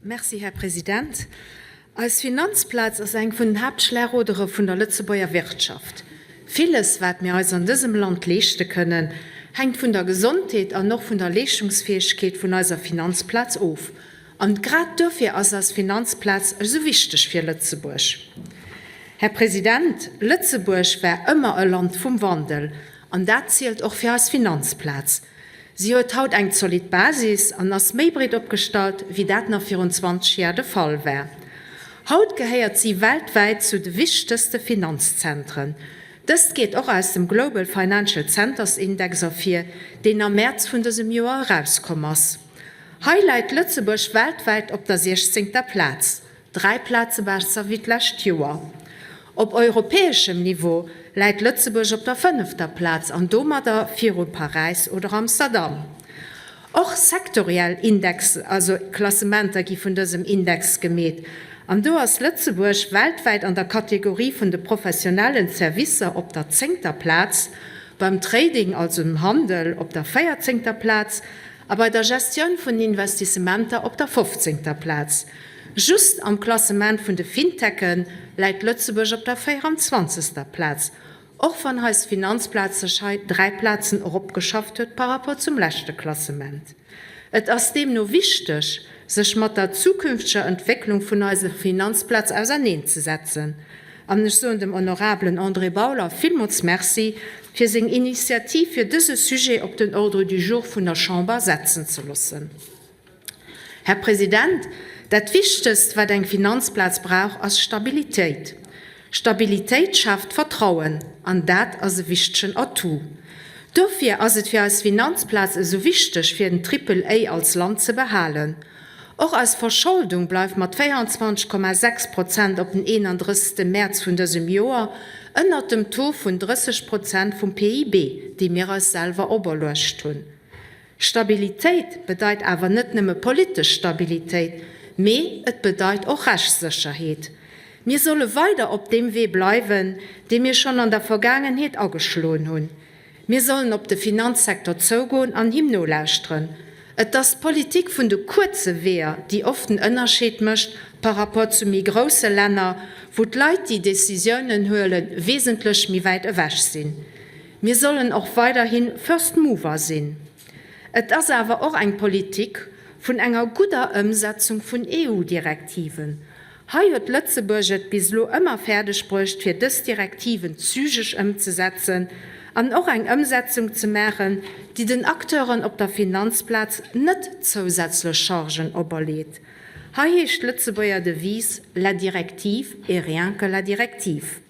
Merci, Här President. Eis Finanzplaz ass eng vun den Haaptschlagodere vun der Lëtzebuerger Wirtschaft. Villes, wat mir eis an dësem Land leeschte kënnen, hänkt vun der Gesondheet an och vun der Leeschtungsfäegkeet vun eiser Finanzplaz of. An grad duerfir ass eis Finanzplaz esou wichteg fir Lëtzebuerg. Här President, Lëtzebuerg war ëmmer e Land vum Wandel, an dat zielt och fir eis Finanzplaz. Si huet haut eng zolidd Basis an ass méi breet opgestallt, wéi dat nach virun 20 Jar de Fall war. Haut gehéiert si weltwäit zu de wichtegste Finanzzentren. Dëst geet och aus dem Global Financial Centers Index ervir, deen am Mäerz vun dësem Joer erauskomm ass. Hei läit Lëtzebuerg weltwäit op der siechzéngter Plaz. 3 Plaze besser wéi d'lescht Joer. Op europäeschem Niveau läit Lëtzebuerg op der fënnefter Plaz an domadder viru Paräis oder Amsterdam. Och sektoriell Index, also Klassementer gi vun dësem Index gemeet an do ass Lëtzebuerg weltwäit an der Kategorie vun de professionellen Servicer op der zéngter Plaz, beim Trading, also dem Handel, op der véierzéngter Plaz a bei der Gestioun vun den Investissementer op der fofzéngter Plaz. Just am Klassement vun de Fintech'en läit Lëtzebuerg op der 24. Plaz, och wann eis Finanzplaz sech hei 3 Plazen eropgeschafft huet par rapport zum leschte Klassement. Et ass deemno wichteg, sech mat der zukünfteger Entwécklung vun eiser Finanzplaz auserneenzesetzen. An ech soen dem honorablen André Bauler villmools Merci fir seng Initiativ, fir dëse Sujet op den Ordre du jour vun der Chamber setzen ze loossen. Här President, dat Wichtegst, wat eng Finanzplaz brauch, ass Stabilitéit. Stabilitéit schaaft Vertrauen, an dat ass e wichtegen Atout. Dofir ass et fir eis Finanzplaz esou wichteg, fir den Triple A als Land ze behalen. Och eis Verscholdung bleift mat 24,6 Prozent op den 31. Mäerz vun dësem Joer ënnert dem Taux vun 30 Prozent vum PIB, dee mir eis selwer operluecht hunn. Stabilitéit bedeit awer net nëmme politesch Stabilitéit, mee et bedeit och Rechtssécherheet. Mir solle weider op deem Wee bleiwen, dee mir schonn an der Vergaangenheet ageschloen hunn. Mir sollen op de Finanzsecteur zougoen an him nolauschteren. Et ass d'Politik vun de kuerze Weeër, déi oft den Ënnerscheed mécht par rapport zu méi grousse Länner, wou d'Leit, déi Decisiounen huelen, wesentlech méi wäit ewech sinn. Mir sollen och weiderhi First Mover sinn. Et ass awer och eng Politik vun enger gudder Ëmsetzung vun EU-Direktiven. Hei huet Lëtzebuerg et bis elo ëmmer fäerdeg bruecht, fir dës Direktiven zügeg ëmzesetzen an och eng Ëmsetzung ze maachen, déi den Acteuren op der Finanzplaz net zousätzlech Chargen operleet. Hei heescht d'Lëtzebuerger Devise, La directive et rien que la directive.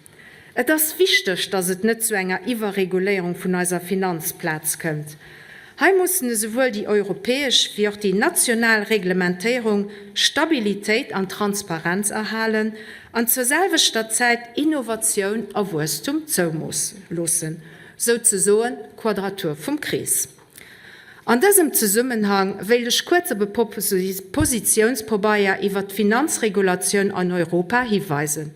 Et ass wichteg, dass et net zu enger Iwwerreguléierung vun eiser Finanzplaz kënnt. Hei mussen esouwuel déi europäesch wéi och déi national Reglementéierung Stabilitéit an Transparenz erhalen an zur selwechter Zäit Innovatioun a Wuesstum zoumoossen, souzesoen d'Quadratur vum Krees. An dësem Zesummenhang wéilt ech kuerz op e Positiounspobeier iwwert d'Finanzregulatioun an Europa hiweisen.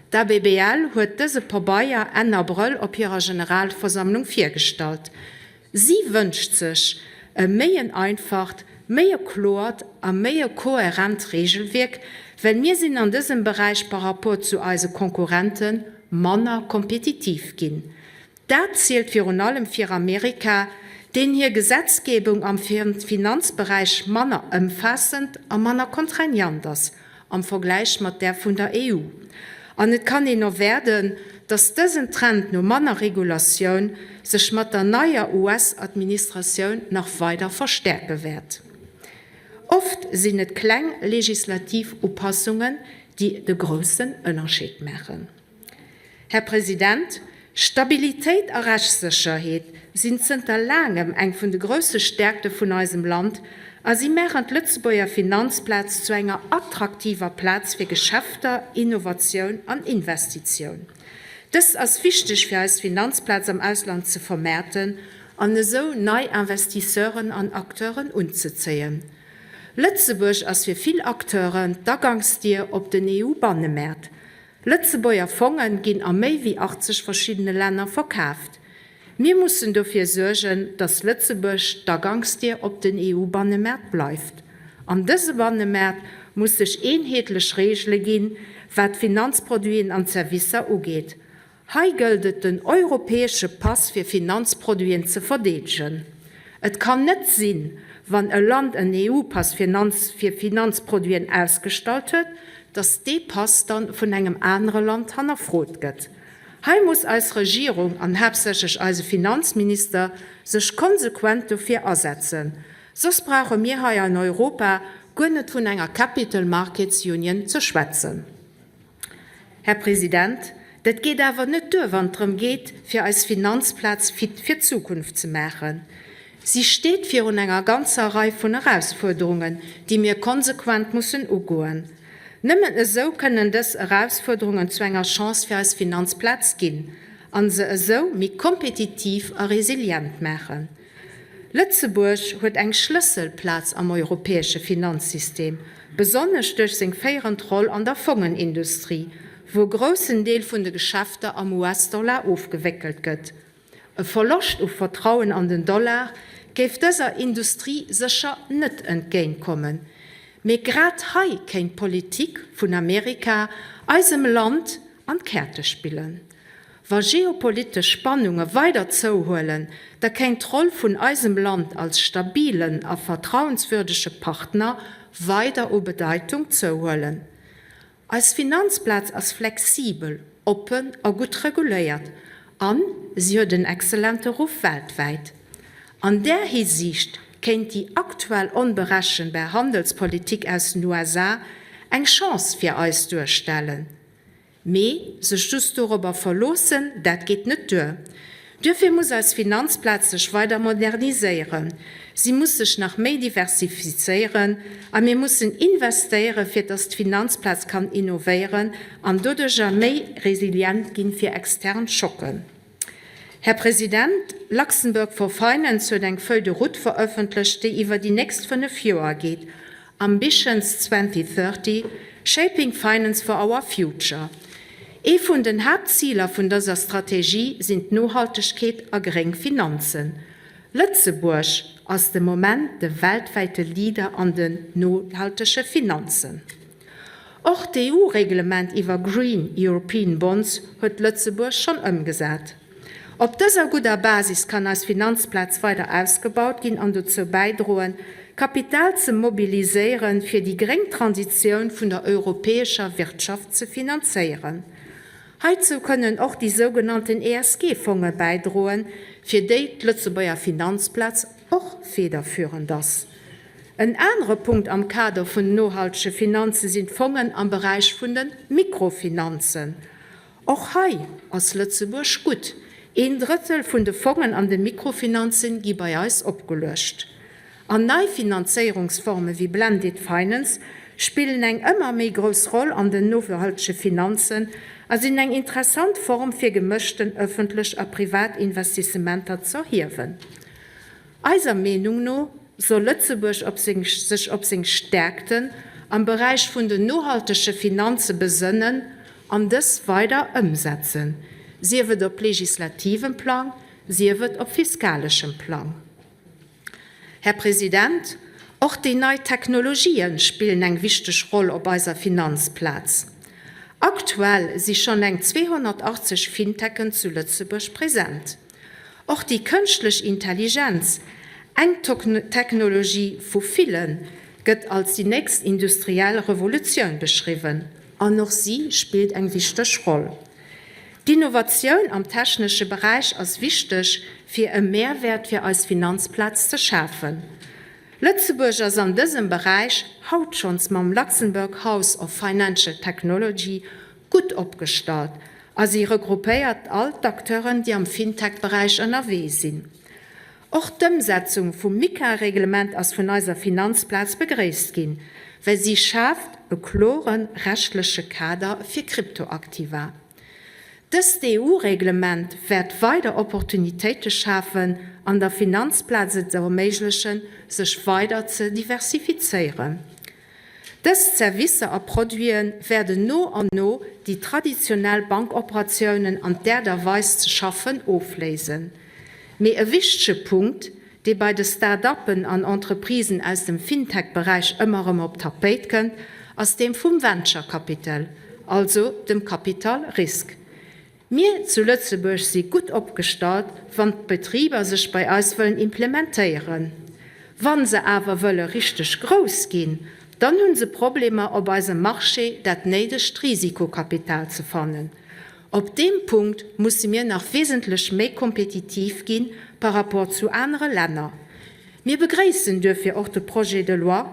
D'ABBL huet dëse Pabeier Enn Abrëll op hirer Generalversammlung virgestallt. Si wënscht sech e méi en einfacht, méi e kloert a méi e kohärent Regelwierk, well mir sinn an dësem Beräich par rapport zu eise Konkurrente manner kompetitiv ginn. Dat zielt virun allem fir Amerika, deen hir Gesetzgebung am Finanzberäich manner ëmfaassend a manner contraignant ass am Vergläich mat där vun der EU. An et kann een erwaarden, datt dësen Trend no manner Regulatioun sech mat der neier US-Administratioun nach weider verstäerke wäert. Oft sinn et kleng legislativ Upassungen, déi de groussen Ënnerscheed maachen. Här President, Stabilitéit a Rechtssécherheet sinn zënter laangem eng vun de grousse Stärkte vun eisem Land a si maachen d'Lëtzebuerger Finanzplaz zu enger attraktiver Plaz fir Geschäfter, Innovatioun an Investitioun. Dëst ass wichteg fir eis Finanzplaz am Ausland ze vermaarten an esou nei Investisseuren an Acteuren unzezéien. Lëtzebuerg ass fir vill Acteuren d'Agangsdier op den EU-Bannemaart. Lëtzebuerger Fongen ginn a méi wéi 80 verschiddene Länner verkaaft. Mir mussen dofir suergen, datt Lëtzebuerg d'Agangsdier op den EU-Bannemaart bleift. An dëse Bannemaart muss sech eenheetlech Reegele ginn, wat d'Finanzproduiten an d'Servicer ugeet. Hei gëllt et den europäesche Pass fir Finanzproduiten ze verdeedegen. Et kann net sinn, wann e Land en EU-Pass fir Finanzproduiten ausgestallt huet, datt dee Pass dann vun engem anere Land hannerfrot gëtt. Hei muss eis Regierung an haaptsächlech eise Finanzminister sech konsequent dofir asetzen. Soss brauche mir hei an Europa guer net vun enger Capital Markets Union ze schwätzen. Här President, dat geet awer net duer, wann et drëm geet, fir eis Finanzplaz fit fir d'Zukunft ze maachen. Si steet virun enger ganzer Rei vun Erausfuerderungen, déi mir konsequent mussen ugoen. Nëmmen esou kënnen dës Erausfuerderungen zu enger Chance fir eis Finanzplaz ginn a se esou méi kompetitiv a resilient maachen. Lëtzebuerg huet eng Schlësselplaz am europäesche Finanzsystem, besonnesch duerch seng féierend Roll an der Fongenindustrie, wou e groussen Deel vun de Geschäfter am US-Dollar ofgewéckelt gëtt. E Verloscht u Vertrauen an den Dollar géif dëser Industrie sécher net entgéintkommen. Mee grad hei kéint d'Politik vun Amerika eisem Land an d'Käerte spillen. Wa geopolitesch Spannunge weider zouhuelen, da kéint d'Roll vun eisem Land als stabilen a vertrauenswürdege Partner weider u Bedeitung zouhuelen. Eis Finanzplaz ass flexibel, oppen a gutt reguléiert a si huet en exzellente Ruff weltwäit. An där Hisiicht kéint déi aktuell onberechenbar Handelspolitik aus den USA eng Chance fir eis duerstellen. Mee sech just dorobber verloossen, dat geet net duer. Duerfir muss eis Finanzplaz sech weider moderniséieren, si muss sech nach méi diversifizéieren a mir mussen investéieren, fir dass d'Finanzplaz kann innovéieren an doduerjer méi resilient ginn fir extern Schocken. Här President, Luxembourg for Finance huet eng Feuille de route verëffentlecht, déi iwwer déi nächst fënnef Joer geet, Ambitions 2030, Shaping Finance for our Future. Ee vun den Haaptziler vun dëser Strategie sinn d'Nohaltegkeet a gréng Finanzen. Lëtzebuerg ass de Moment de weltwäite Leader an den nohaltege Finanzen. Och d'EU-Reglement iwwer Green European Bonds huet Lëtzebuerg schonn ëmgesat. Op dëser gudder Basis kann eis Finanzplaz weider ausgebaut ginn an dozou bäidroen, Kapital ze mobiliséieren, fir déi gréng Transitioun vun der europäescher Wirtschaft ze finanzéieren. Heizou kënnen och déi sougenannten ESG-Fonge bäidroen, fir déi d'Lëtzebuerger Finanzplaz och federführend ass. En anere Punkt am Kader vun den nohaltege Finanze sinn d'Fongen am Beräich vun de Mikrofinanzen. Och hei ass Lëtzebuerg gutt, een Drëttel vun de Fongen an de Mikrofinanzen gi bei eis opgeluecht. An nei Finanzéierungsforme wéi Blended Finance spillen eng ëmmer méi grouss Roll an den nohaltege Finanzen a sinn eng interessant Form fir gemëschten ëffentlech a privat Investissementer z'erhiewen. Eiser Meenung no soll Lëtzebuerg op seng sech op seng Stäerkten am Beräich vun den nohaltege Finanze besënnen an dës weider ëmsetzen, sief et op legislativem Plang, sief et op fiskaleschem Plang. Här President, och déi nei Technologien spillen eng wichteg Roll op eiser Finanzplaz. Aktuell si schonn eng 280 Fintechen zu Lëtzebuerg present. Och déi kënschtlech Intelligenz, eng Technologie vu villen, gëtt als déi nächst industriell Revolutioun beschriwwen. An och si spillt eng wichteg Roll. D'Innovatioun am technesche Beräich ass wichteg, fir e Mehrwäert fir eis Finanzplaz ze schafen. Lëtzebuerg ass an dësem Beräich haut schonns mam Luxembourg House of Financial Technology gutt opgestallt a si regroupéiert all d'Acteuren, déi am FinTech-Beräich ënnerwee sinn. Och d'Ëmsetzung vum MiCA-Reglement ass vun eiser Finanzplaz begréisst ginn, well si schaaft e klore rechtleche Kader fir Kryptoaktiva. Dëst EU-Reglement wäert weider Opportunitéite schafen an der Finanzplaz et erméiglechen, sech weider ze diversifizéieren. Dës Servicer a Produite wäerden no an no déi traditionell Bankoperatiounen an d'Äert a Weis ze schaffen ofléisen. Mee e wichtege Punkt, dee bei de Start-uppen an Entreprisen aus dem FinTech-Beräich ëmmer erëm op d'Tapéit kënnt, ass deem vum Venture Capital, also dem Capital Risque. Mir zu Lëtzebuerg si gutt opgestallt, wann d'Betriber sech bei eis wëllen implementéieren. Wa se awer wëlle richteg grouss ginn, dann hu se Problemer op eisem Marché dat néidegt Risikokapital ze fannen. Op deem Punkt musse mir nach wesentlech méi kompetitiv gi par rapport zu anere Länner. Mir begréissen duerfir och de Projet de loi,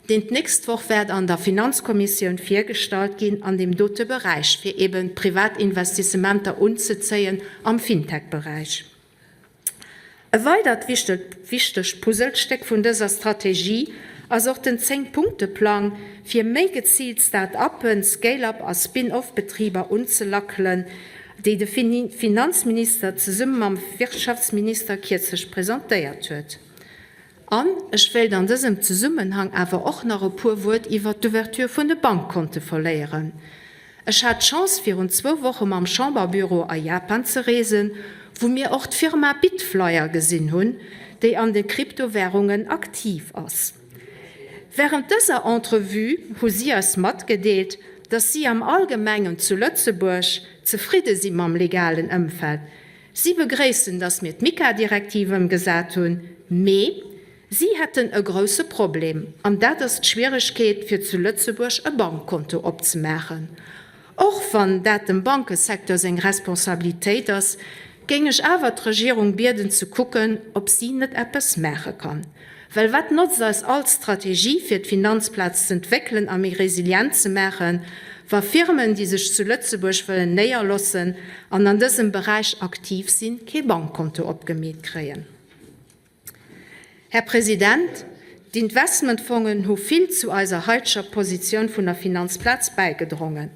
deen d'nächst Woch wäert an der Finanzkommissioun virgestallt ginn an deem dote Beräich, fir eeben d'Privatinvestissementer unzezéien am Fintech-Beräich. E weidert wichtegt Puzzlestéck vun dëser Strategie ass och den Zéng-Punkte-Plang, fir méi geziilt Start-uppen, Scale-up a Spin-off-Betriber unzelackelen, déi de Finanzminister zesumme mam Wirtschaftsminister kierzlech presentéiert huet. An ech wéilt an dësem Zesummenhang awer och nach e puer Wuert iwwert d'Ouverture vun de Bankkonte verléieren. Ech hat d'Chance, virun zwou Woche mam Chamberbüro a Japan ze reesen, wou mir och d'Firma Bitflyer gesinn hunn, déi an de Kryptowärungen aktiv ass. Wärend dëser Entrevue hu si eis matgedeelt, dass si am Allgemengen zu Lëtzebuerg zefridde si mam legalen Ëmfeld. Si begréissen, dass mir d'MiCA-Direktiv ëmgesat hunn, mee si hätten e grousse Problem, an dat ass d'Schwieregkeet, fir zu Lëtzebuerg e Bankkonto opzemaachen. Och wann dat dem Bankesecteur seng Responsabilitéit ass, géing ech awer d'Regierung bieden ze kucken, ob si net eppes maache kann. Well wat notzt eis all Strategie fir d'Finanzplaz z'entwéckelen a méi resilient ze maachen, wa Firmen, déi sech zu Lëtzebuerg wëllen néierlossen an an dësem Beräich aktiv sinn, kee Bankkonto opgemeet kréien? Här President, d'Investmentfongen hu vill zu eiser haiteger Positioun vun der Finanzplaz bäigedrongen.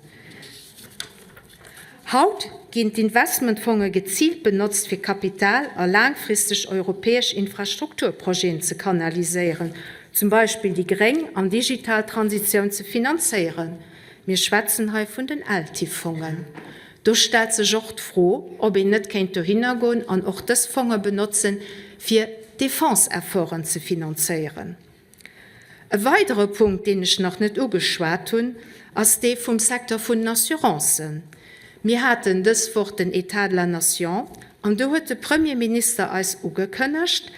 Haut ginn d'Investmentfonge geziilt benotzt, fir Kapital a laangfristeg europäesch Infrastrukturprojeten ze kanaliséieren, zum Beispill déi gréng an digital Transitioun ze finanzéieren. Mir schwätzen hei vun den ELTIF-Fongen. Do stellt sech och d'Fro, ob een net kéint dohinner goen an och dës Fonge benotzen, fir Defense-Efforten ze finanzéieren. E weidere Punkt, deen ech nach net ugeschwat hunn, ass dee vum Secteur vun den Assurancen. Mir haten dës Woch den État de la nation an do huet de Premierminister eis ugekënnegt,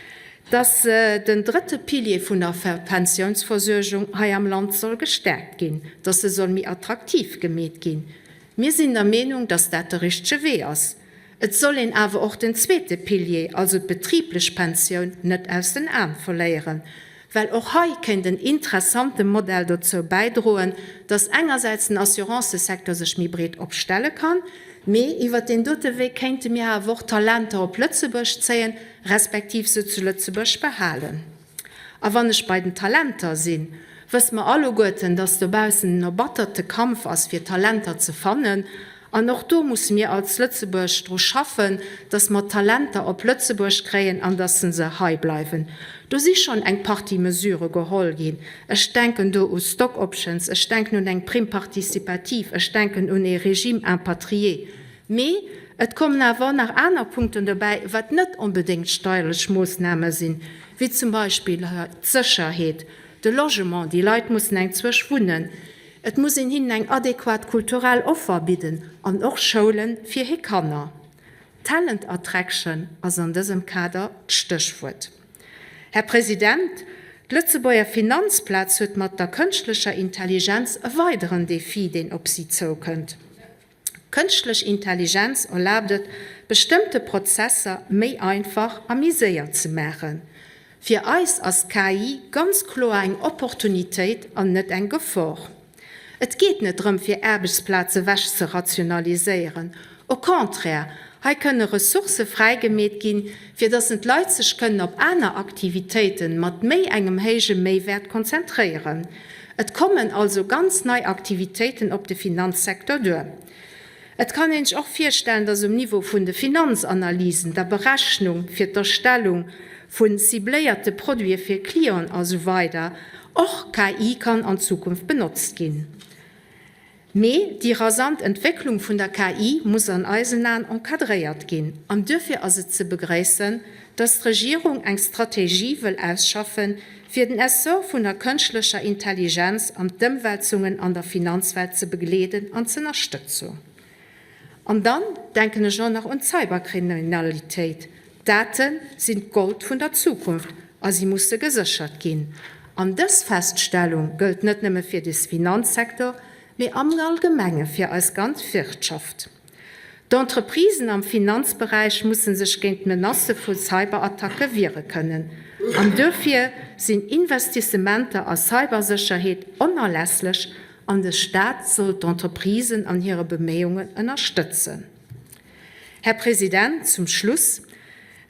dass den drëtte Pilier vun der Pensiounsversuergung hei am Land soll gestärkt ginn, dass e soll méi attraktiv gemeet ginn. Mir sinn der Meenung, dass dat de richtege Wee ass. Et soll een awer och den zweete Pilier, also d'betriblech Pensioun, net aus den Aen verléieren, well och hei kéint en interessante Modell dozou bäidroen, dass engersäits den Assurancësecteur sech méi breet opstelle kann, mee iwwert deen dote Wee kéinte mir awer och Talenter op Lëtzebuerg zéien, respektiv se zu Lëtzebuerg behalen. A wann ech bei den Talenter sinn, wësse mer alleguerten, dass dobaussen en erbatterte Kampf ass, fir Talenter ze fannen. An och do musse mir als Lëtzebuerg dru schaffen, dass mer d'Talenter op Lëtzebuerg kréien an dass se hei bleiwen. Do si schonn eng Partie Mesurë geholl ginn. Ech denken do u Stock options, ech denken un eng Prime participative, ech denken un ee Régime impatrié. Mee et kommen awer och nach aner Punkten dobäi, wat net onbedéngt steierlech Moossname sinn, wéi zum Beispill d'Sécherheet, de Logement, déi Leit mussen eng zwësch wunnen, et muss een hinnen eng adequat kulturell Offer bidden an och Schoule fir hir Kanner. Talent attraction ass an dësem Kader d'Stéchwuert. Här President, d'Lëtzebuerger Finanzplaz huet mat der kënschtlecher Intelligenz e weideren Defi, deen op si zoukënnt. Kënschtlech Intelligenz erlaabt et, bestëmmte Prozesser méi einfach a méi séier ze maachen. Fir eis ass d'KI ganz kloer eng Opportunitéit an net eng Gefor. Et geet net drëm, fir Aarbechtsplaze wech ze rationaliséieren. Au contraire, hei kënne Ressourcë fräigemeet ginn, fir datt d'Leit sech kënnen op aner Aktivitéite mat méi engem héije Méiwäert konzentréieren. Et kommen also ganz nei Aktivitéiten op de Finanzsecteur duer. Et kann een sech och virstellen, dass um Niveau vun de Finanzanalysen, der Berechnung fir d'Erstellung vu cibléierte Produite fir Clienten a sou weider och KI kann an Zukunft benotzt ginn. Mee déi rasant Entwécklung vun der KI muss an eisen Aen encadréiert ginn an duerfir ass et ze begréissen, dass d'Regierung eng Strategie wëll ausschaffen, fir den Essor vun der kënschtlecher Intelligenz an d'Ëmwälzungen an der Finanzwelt ze begleeden an z'ënnerstëtzung. An dann denken ech och nach un d'Cyberkriminalitéit. D'Date sinn d'Gold vun der Zukunft a si musse geséchert ginn. An dës Feststellung gëllt net nëmme fir de Finanzsecteur, mee am Allgemenge fir eis ganz Wirtschaft. D'Entreprisen am Finanzberäich musse sech géint d'Menacë vu Cyberattacke wiere kënnen. An duerfir sinn Investissementer a Cybersécherheet onerlässlech an de Staat soll d'Entreprisen an hire Beméiungen ënnerstëtzen. Här President, zum Schluss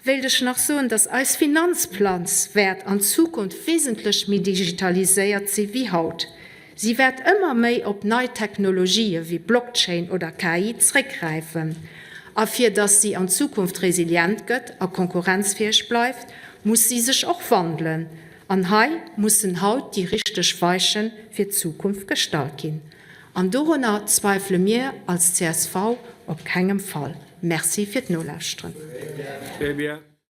wéilt ech nach soen, dass eis Finanzplaz wäert an Zukunft wesentlech méi digitaliséiert si wéi haut. Si wäert ëmmer méi op nei Technologië wéi Blockchain oder KI zréckgräifen. A fir dass si an Zukunft resilient gëtt a konkurrenzfäeg bleift, muss si sech och wandelen. An hei mussen haut déi richteg Weiche fir d'Zukunft gestallt ginn. An dorunner zweifele mir als csv op kengem Fall. Merci fir d'Nolauschteren.